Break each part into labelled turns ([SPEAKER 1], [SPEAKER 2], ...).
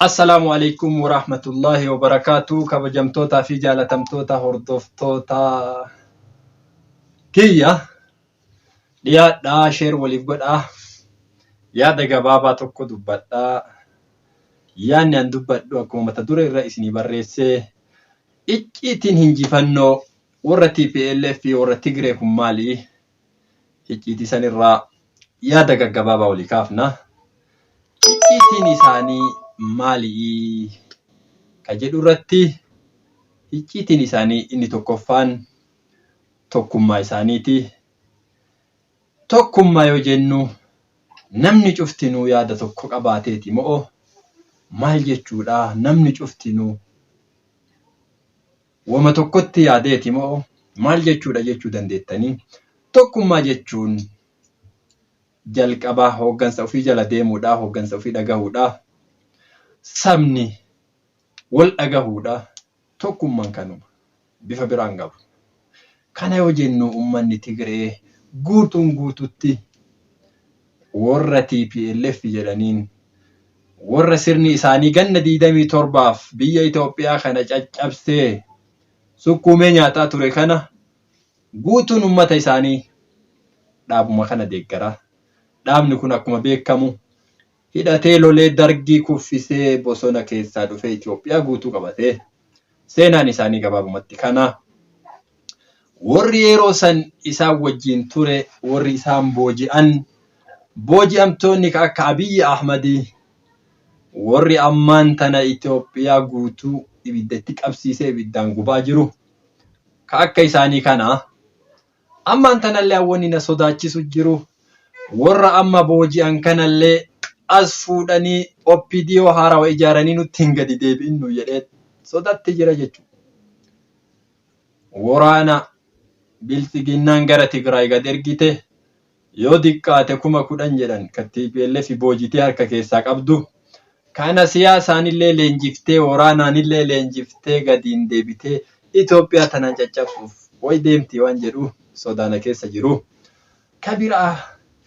[SPEAKER 1] Assalaamu alaikum warahmatullaahi wabarakaatu. Kabajamtootaa fi jaalatamtoota hordoftoota kiyya, dhiyaadhaa, share waliif godhaa. Yaada gabaabaa tokko dubbadhaa. Yaadni an dubbadhu akkuma mata duree irra isinii barreessee, icciitiin hinjifannoo warra TPLF fi warra Tigree kun maali? Icciitii sanirraa yaada gaggabaabaa walii kaafna. Icciitiin isaanii maali ka jedhu irratti, icciitiin isaanii inni tokkoffaan tokkummaa isaaniiti. Tokkummaa yoo jennu namni cuftinuu yaada tokko qabaateeti mo'o maal jechuudha? Namni cuftinuu wama tokkotti yaadeeti moo maal jechuudha jechuu dandeettanii. Tokkummaa jechuun jalqaba hooggansa ofii jala deemuudha, hooggansa ofii dhagahuudha, sabni wal dhagahuudha. Tokkummaan kanuma, bifa biraan qabu. Kana yoo jennu ummanni Tigree guutuun guututti warra TPLF jedhaniin, warra sirni isaanii ganna 27f biyya Itoophiyaa kana caccabsee sukkuumee nyaataa ture kana, guutuun ummata isaanii dhaabuma kana deeggara. Dhaabni kun akkuma beekamu hidhatee lolee Dargii kuffisee bosona keessaa dhufee Itoophiyaa guutuu qabate. Seenaan isaanii gabaabumatti kana. Warri yeroo san isaan wajjin ture, warri isaan booji'an, booji'amtoonni ka akka Abiyyi Ahmadii, warri ammaan tana Itoophiyaa guutuu ibidda itti qabsiisee ibiddaan gubaa jiru, ka akka isaanii kana. Ammaan tanallee wanni na sodaachisu jiru, warra amma booji'an kanallee as fuudhanii OPDO haarawa ijaaranii nutti hin gadi deebi'in nu jedhee sodatti jira jechuudha. Waraana Bilxiginnaan gara Tigraay gad ergite yoo diqqaate 10,000 jedhan, kan TPLF boojitee harka keessaa qabdu kana, siyaasaanillee leenjiftee waraanaanillee leenjiftee gadiin deebitee Itoophiyaa tanaan caccabsuuf way deemti waan jedhu sodaana keessa jiru. Ka biraa,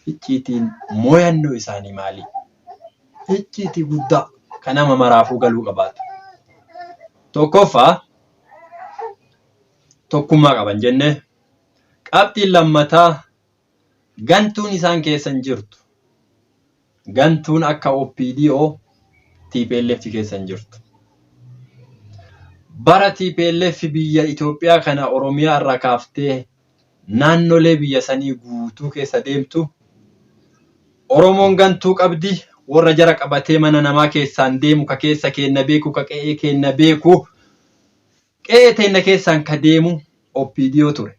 [SPEAKER 1] icciitiin mooyannoo isaanii maali? Icciitii guddaa kan nama maraafuu galuu qabaatu. Tokkoffaa, tokkummaa qaban jenne. Qabxiin lammataa, gantuun isaan keessa hin jirtu. Gantuun akka OPDO TPLF keessa hin jirtu. Bara TPLF biyya Itoophiyaa kana Oromiyaa irraa kaaftee naannolee biyya sanii guutuu keessa deemtu, Oromoon gantuu qabdi, warra jara qabatee mana namaa keessaan deemu, ka keessa keenna beeku, ka qe'ee keenna beeku, qe'ee teenna keessaan ka deemu OPDO ture.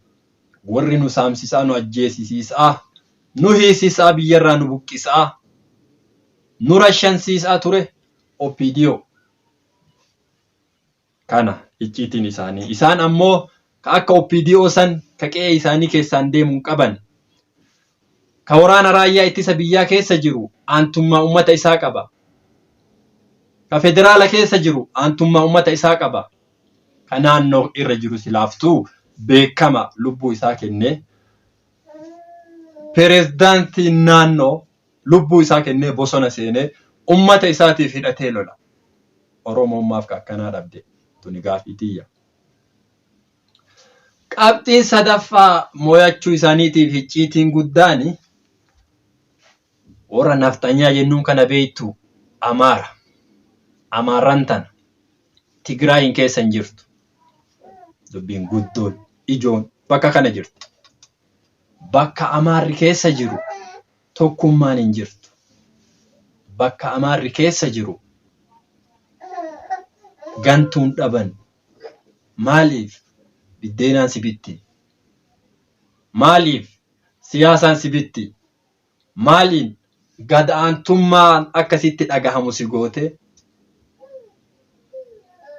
[SPEAKER 1] Warri nu saamsisaa, nu ajjeesisiisaa, nu hiisisaa, biyyarraa nu buqqisaa, nu rashansiisaa ture OPDO. Kana icciitiin isaanii. Isaan ammoo ka akka OPDO san ka qe'ee isaanii keessaan deemu hin qaban. Ka waraana raayyaa ittisa biyyaa keessa jiru aantummaa ummata isaa qaba. Ka federaala keessa jiru aantummaa ummata isaa qaba. Ka naannoo irra jiru silaaftuu beekama, lubbuu isaa kennee, pirezidaantiin naannoo lubbuu isaa kennee bosona seenee ummata isaatiif hidhatee lola. Oromoon maaf ka akkanaa dhabde? Tuni gaafii tiyya. Qabxiin sadaffaa moyachuu isaaniitiif icciitiin guddaani warra nafxanyaa jennuun kana beektu, Amaara. Amaarran tana Tigraayin keessa hin jirtu. Dubbiin guddoon ijoon bakka kana jirti. Bakka Amaarri keessa jiru tokkummaan hin jirtu. Bakka Amaarri keessa jiru gantuun dhaban. Maaliif biddeenaan si bitti? Maaliif siyaasaan si bitti? Maaliin gad aantummaan akka sitti dhagahamu si goote?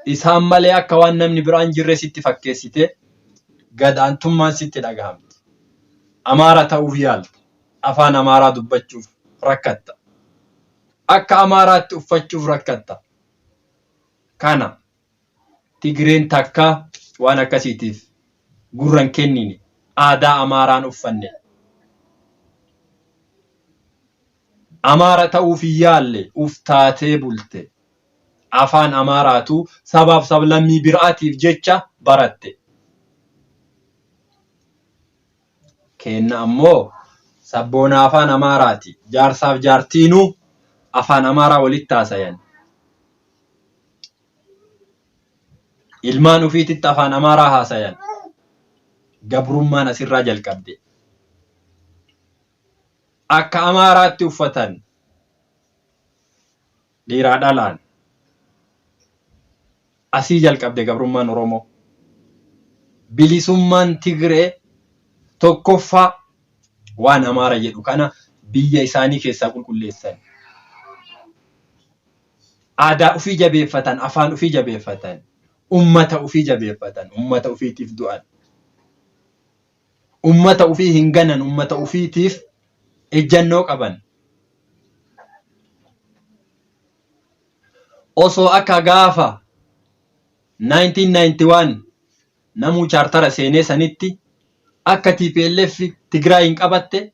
[SPEAKER 1] Isaan malee akka waan namni biraan jirre sitti fakkeessite, gad aantummaan sitti dhagahamti. Amaara ta'uuf yaalta. Afaan Amaaraa dubbachuuf rakkatta. Akka Amaaraatti uffachuuf rakkatta. Kana Tigreen takka waan akkasiitiif gurra hin kennine. Aadaa Amaaraan uffanne. Amaara ta'uuf hin yaalle, uf taatee bulte. Afaan Amaaraatu sabaaf sablammii biraatiif jecha baratte. Keenna ammoo sabboonaa afaan Amaaraati. Jaarsaaf jaartiinuu afaan Amaaraa walitti haasayan. Ilmaan ufiititti afaan Amaaraa haasayan. Gabrummaan asirraa jalqabde. Akka Amaaraatti uffatan dhiiraa dhalaan. Asii jalqabde gabrummaan Oromoo. Bilisummaan Tigree tokkoffaa waan Amaara jedhu kana biyya isaanii keessaa qulqulleessan. Aadaa ufii jabeeffatan, afaan ufii jabeeffatan, ummata ufii jabeeffatan, ummata ufiitiif du'an. Ummata ufii hin ganan, ummata ufiitiif ejjannoo qaban. Osoo akka gaafa 1991 namuu chaartara seenee sanitti akka tplf Tigraayiin qabatte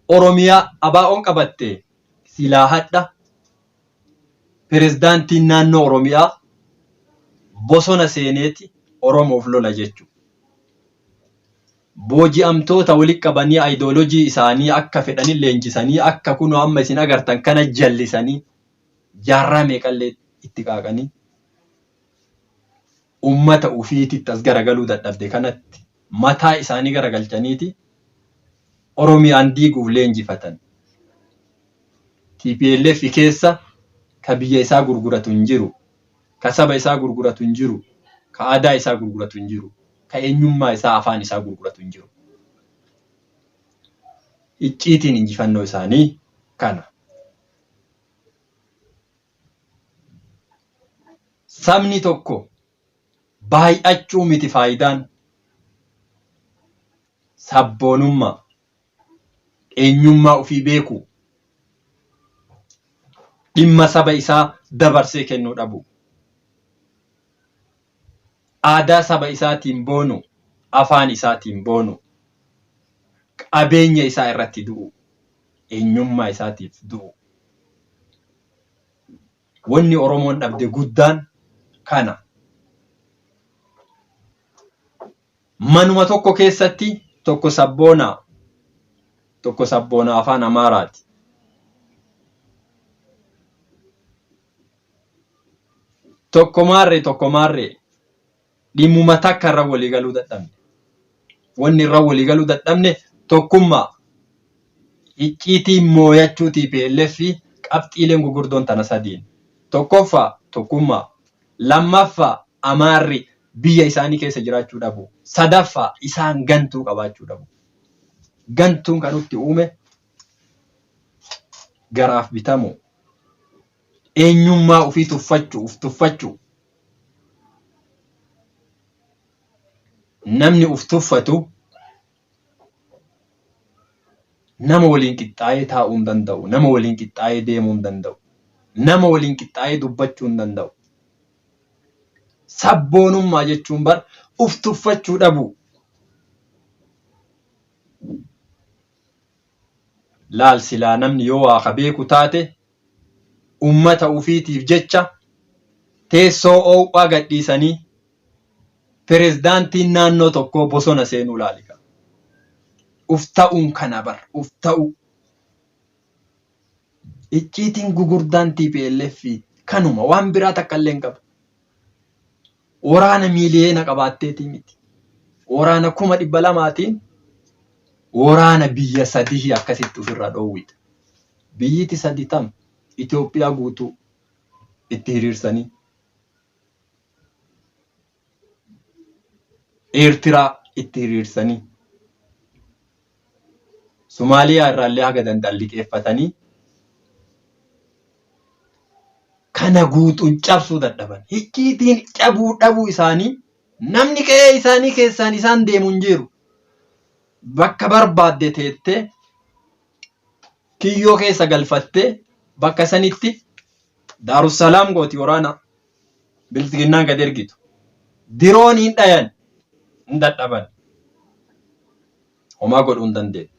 [SPEAKER 1] Oromiyaa ABOn qabatte silaa hadha Pirezidaantiin naannoo Oromiyaa bosona seeneeti Oromoof lola jechu. Booji'amtoota walitti qabanii ayidoolojii isaanii akka fedhanin leenjisanii akka kunoo amma isin agartan kana jallisanii jaarraa meeqallee itti qaaqanii ummata ufiititti as garagaluu dadhabde kanatti mataa isaanii garagalchaniiti Oromiyaan diiguuf leenjifatan. Tplf keessa ka biyya isaa gurguratu hin jiru, ka saba isaa gurguratu hin jiru, ka aadaa isaa gurguratu hin jiru, ka eenyummaa isaa afaan isaa gurguratu hin jiru. Icciitiin injifannoo isaanii kana. Sabni tokko baay'achuu miti faayidaan sabboonummaa, eenyummaa ofii beekuu, dhimma saba isaa dabarsee kennuu dhabuu, aadaa saba isaatiin boonuu, afaan isaatiin boonuu, qabeenya isaa irratti du'uu, eenyummaa isaatiif du'uu. Wanni Oromoon dhabde guddaan kana. Manuma tokko keessatti tokko sabboonaa, tokko sabboonaa afaan Amaaraati. Tokko maarree tokko maarree dhimmuma takka irra walii galuu dadhabne. Wanni irra walii galuu dadhabne tokkummaa icciitii mooyachuu tplf qabxiileen gugurdoon tana sadiin. Tokkoffaa tokkummaa, lammaffaa Amaarri biyya isaanii keessa jiraachuu dhabuu, sadaffaa isaan gantuu qabaachuu dhabuu. Gantuun kan nutti uume garaaf bitamuu, eenyummaa ofii tuffachuu, uf tuffachuu. Namni uf tuffatu nama waliin qixxaa'ee taa'uu hin danda'u, nama waliin qixxaa'ee deemuu hin danda'u, nama waliin qixxaa'ee dubbachuu hin danda'u. Sabboonummaa jechuun bar uf tuffachuu dhabuu. Laal silaa namni yoo waa ka beeku taate ummata ufiitiif jecha teessoo oow'aa gadhiisanii Pirezidaantiin naannoo tokkoo bosona seenuu laali kaa. Uf ta'uun kana bar, uf ta'uu. Icciitiin gugurdaan tplf kanuma waan biraa takka illee hin qabu. Waraana miiliyoona qabaatteetii miti. Waraana 200,000tiin waraana biyya sadihii akkasitti ofirraa dhoowwita. Biyyiti sadi tam Itoophiyaa guutuu itti hiriirsanii. Eertiraa itti hiriirsanii. Somaaliyaa irraallee haga danda'an liqeeffatanii kana guutuun cabsuu dadhaban. Icciitiin cabuu dhabuu isaanii namni qe'ee isaanii keessaan isaan deemu hin jiru. Bakka barbaadde teettee kiyyoo keessa galfattee bakka sanitti Daarussalaam gooti waraana bilxiginnaan gad ergitu. Dirooniin dhayan hin dadhaban. Homaa godhuu hin dandeenye.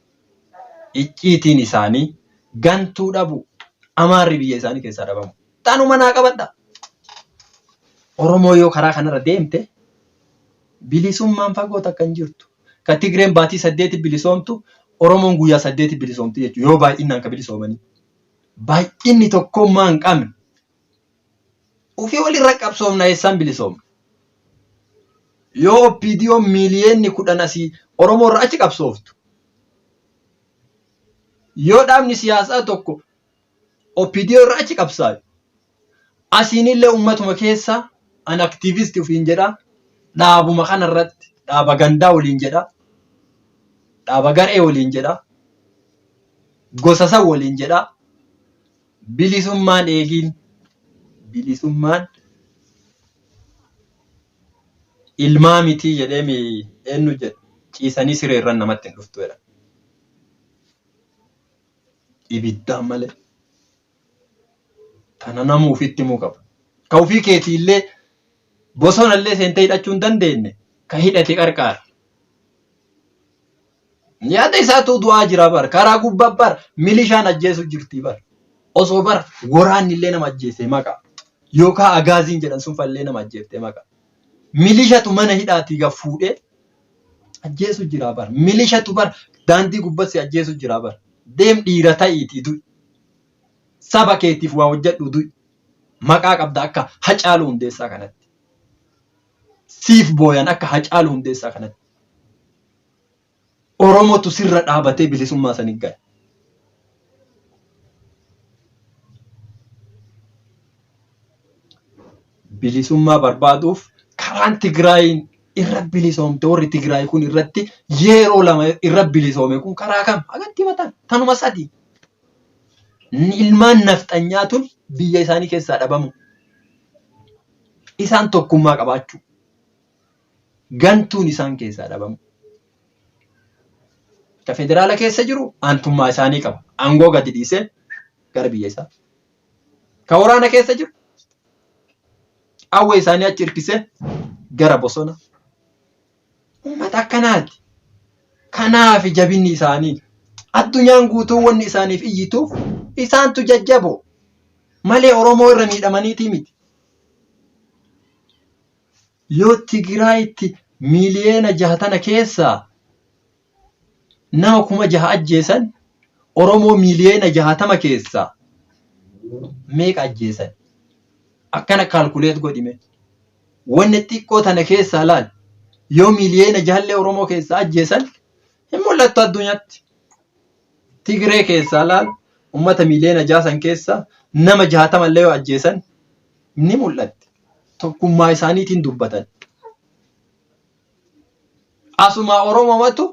[SPEAKER 1] Icciitiin isaanii gantuu dhabu. Amaarri biyya isaanii keessaa dhabamu. Tanuma naa qabadha. Oromoo yoo karaa kanarra deemte bilisummaan fagoo takka hin jirtu. Ka Tigreen baatii 8 bilisoomtu Oromoon guyyaa 8 bilisoomti jechuudha. Yoo baay'inaan ka bilisoomanii. Baay'inni tokkummaa hin qabne. Ufii walirra qabsoomna eessaan bilisoomna? Yoo OPDO miiliyeenni 10 asii Oromoo irra achi qabsooftu. Yoo dhaabni siyaasaa tokko OPDO irra achi qabsaayu. Asiinillee ummatuma keessa an activist ofiin jedha dhaabuma kanarratti dhaaba gandaa waliin jedha dhaaba garee waliin jedha gosa san waliin jedha bilisummaan eegiin bilisummaan ilmaa mitii jedhee mi eenyu jedha ciisanii siree irra namatti hin dhuftu jedha. Ibiddaan malee. Tana namuu ofitti himuu qaba. Ka ofii keetii illee bosona illee seentee hidhachuu hin dandeenye ka hidhate qarqaara. Yaada isaatu du'aa jira bar. Karaa gubbaa bar milishaan ajjeesu jirti bar. Osoo bar waraanni illee nama ajjeese maqa. Yookaan agaaziin jedhan sun fallee nama ajjeeftee maqa. Milishatu mana hidhaatii gad fuudhee ajjeesu jira bar. Milishatu bar daandii gubbatti si ajjeesu jira bar. Deem dhiira ta'iitii du'i. Saba keetiif waa hojjedhu du'i. Maqaa qabda akka Hacaaluu Hundeessaa kanatti. Siif booyan akka Hacaaluu Hundeessaa kanatti. Oromotu sirra dhaabatee bilisummaa sanii gala. Bilisummaa barbaaduuf karaan Tigraayiin irra bilisoomte warri Tigraay kun irratti yeroo lama irra bilisoome kun karaa kam? Hagatti himatan tanuma sadi. Ilmaan nafxanyaa tun biyya isaanii keessaa dhabamu. Isaan tokkummaa qabaachuu. Gantuun isaan keessaa dhabamu. Ka federaala keessa jiru aantummaa isaanii qaba. Aangoo gadi dhiisee gara biyya isaa. Ka waraana keessa jiru qawwee isaanii achi hirkisee gara bosona. Uummata akkanaati. Kanaaf jabinni isaanii. Addunyaan guutuun wanni isaaniif iyyituuf isaantu jajjaboo malee Oromoo irra miidhamaniitii miti. Yoo Tigraayitti miiliyoona jaha tana keessaa nama 6000 ajjeesan Oromoo miiliyoona 60 keessaa meeqa ajjeesan? Akkana kaalkuleet godhime. Wanni xiqqoo tana keessaa laal. Yoo miiliyoona jahallee Oromoo keessaa ajjeesan hin mul'attu addunyaatti. Tigree keessaa laal ummata miiliyoona jaha san keessaa nama 60 illee yoo ajjeesan ni mul'atti. Tokkummaa isaaniitiin dubbatan. Asuma Oromomatu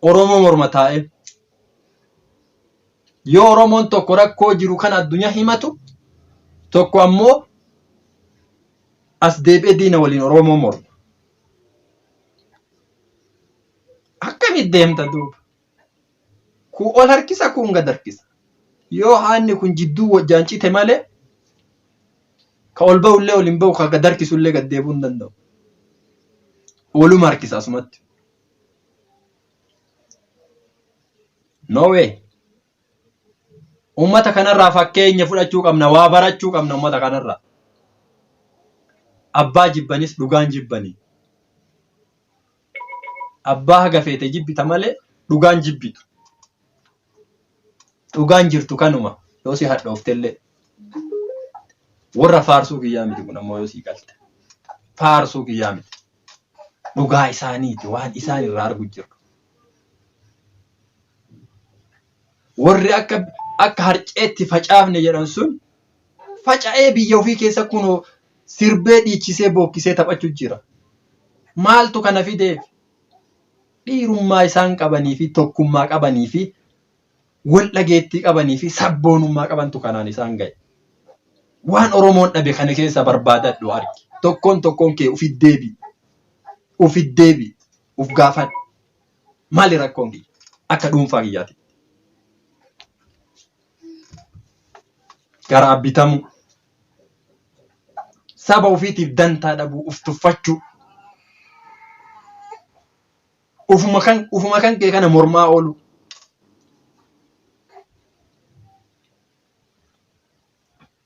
[SPEAKER 1] Oromoo morma taa'ee. Yoo Oromoon tokko rakkoo jiru kana addunyaa himatu tokko ammoo as deebi'ee diina waliin Oromoo morma. Akkamitti deemta duuba? Kun ol harkisa kun gad harkisa. Yoo haanni kun jidduu wajjaan cite malee ka ol ba'ullee ol hin ba'u ka gad harkisullee gad deebi'uu hin danda'u. Oluma harkisa asumatti. No way. Uummata kanarraa fakkeenya fudhachuu qabna, waa barachuu qabna uummata kanarraa. Abbaa jibbanis dhugaan jibbanii. Abbaa haga feete jibbita malee dhugaan jibbitu. Dhugaan jirtu kanuma yoo si hadhooftellee. Warra faarsuu kiyyaa miti kun ammoo yoo sii galte. Faarsuu kiyyaa miti. Dhugaa isaaniiti waan isaan irraa argu jiru. Warri akka akka harceetti facaafne jedhan sun faca'ee biyya ofii keessa kunoo sirbee dhiichisee bookkisee taphachuu jira. Maaltu kana fideef? Dhiirummaa isaan qabanii fi tokkummaa qabanii fi wal dhageettii qabanii fi sabboonummaa qabantu kanaan isaan ga'e. Waan Oromoon dhabe kana keessa barbaadadhu argi. Tokkoon tokkoon kee ufit deebi. Ufit deebi. Uf gaafadhu. Maali rakkoon kiyya? Akka dhuunfaa kiyyaati. Garaa bitamuu. Saba ofiitiif dantaa dhabuu, uf tuffachuu. Ufuma kan kee kana mormaa ooluu.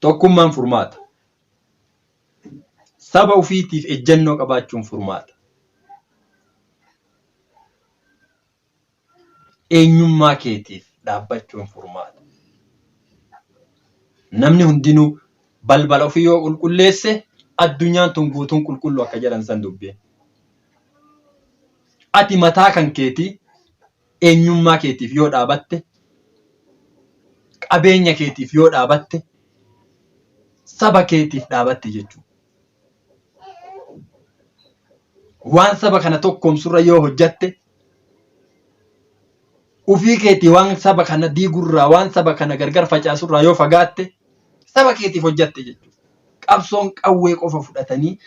[SPEAKER 1] Tokkummaan furmaata. Saba ofiitiif ejjannoo qabaachuun furmaata. Eenyummaa keetiif dhaabbachuun furmaata. Namni hundinuu balbala ofii yoo qulqulleesse addunyaan tun guutuun qulqulluu akka jedhan san dubbiin. Ati mataa kan keetii eenyummaa keetiif yoo dhaabatte, qabeenya keetiif yoo dhaabatte, saba keetiif dhaabatte jechuudha. Waan saba kana tokkoomsurra yoo hojjatte, ufii keetii waan saba kana diigurraa, waan saba kana gargar facaasurraa yoo fagaatte, saba keetiif hojjatte jechuudha. Qabsoon qawwee qofa fudhatanii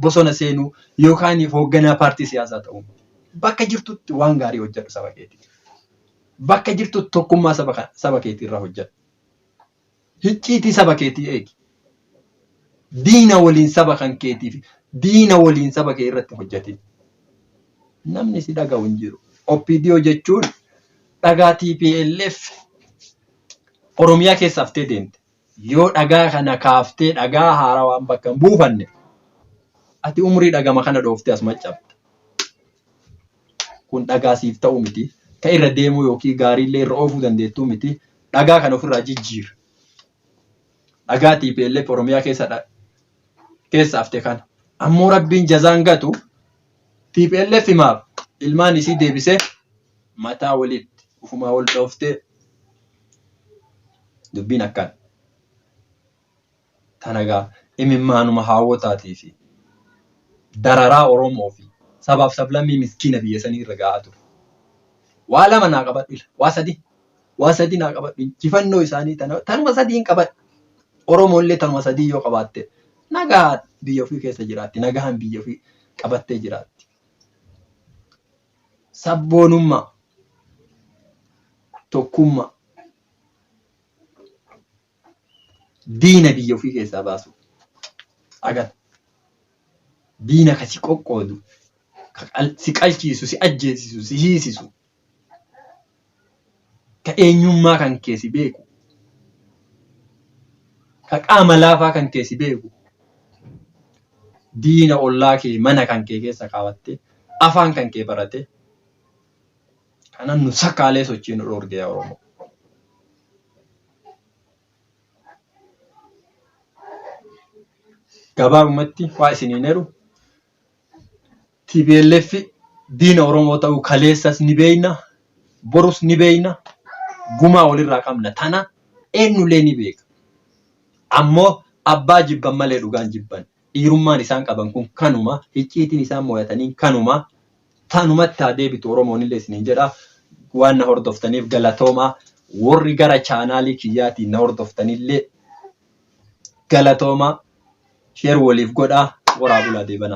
[SPEAKER 1] bosona seenuu yookaan hoogganaa paartii siyaasaa ta'uu miti. Bakka jirtutti waan gaarii hojjedhu saba keetiif. Bakka jirtutti tokkummaa saba keetii irra hojjedhu. Hicciitii saba keetii eegi. Diina waliin saba kan keetii fi diina waliin saba kee irratti hojjetin. Namni si dhaga'u hin jiru. OPDO jechuun dhagaa TPLF Oromiyaa keessa haftee deemte. Yoo dhagaa kana kaaftee dhagaa haarawaan bakka hin buufanne ati umrii dhagama kana dhooftee asuma cabda. Kun dhagaa siif ta'u miti. Ka irra deemuu yookiin gaariillee irra oofuu dandeettuu miti. Dhagaa kana ofirraa jijjiir. Dhagaa TPLF Oromiyaa keessa keessa hafte kana. Ammoo Rabbiin jazaan gatu TPLF himaaf ilmaan isii deebisee mataa walitti ufumaa wal dhooftee dubbiin akkana. Tana gaa imimmaanuma haawwotaatii fi dararaa Oromoo fi sabaaf sablammii miskiina biyya sanii irra ga'aa ture. Waa lama naa qabadhu ila. Waa sadi. Waa sadi naa qabadhu. Injifannoo isaanii tana tanuma sadiin qabadhu. Oromoo illee tanuma sadii yoo qabaatte nagaa biyya ofii keessa jiraatti. Nagaan biyya ofii qabattee jiraatti. Sabboonummaa. Tokkummaa. Diina biyya ofii keessaa baasuu. Agar. Diina ka si qoqqoodu, ka si qalchiisu, si ajjeesisu, si hiisisu, ka eenyummaa kan kee si beeku, ka qaama laafaa kan kee si beeku, diina ollaa kee mana kan kee keessa kaawattee, afaan kan kee baratee, kanan nu sakaalee sochii nu dhoorge yaa Oromoo. Gabaabumatti waa isiniin jedhu TPLF diina Oromoo ta'uu kaleessas ni beekna, borus ni beekna, gumaa walirraa qabna. Tana eenyullee ni beeka. Ammoo abbaa jibban malee dhugaan jibban. Dhiirummaan isaan qaban kun kanuma, icciitiin isaan mo'ataniin kanuma. Tanumatti haa deebitu Oromoon illee isiniin jedha. Waan na hordoftaniif galatoomaa. Warri gara chaanaalii kiyyaatiin na hordoftanillee galatoomaa. Sheer waliif godhaa. Waraa bulaa deebanaa.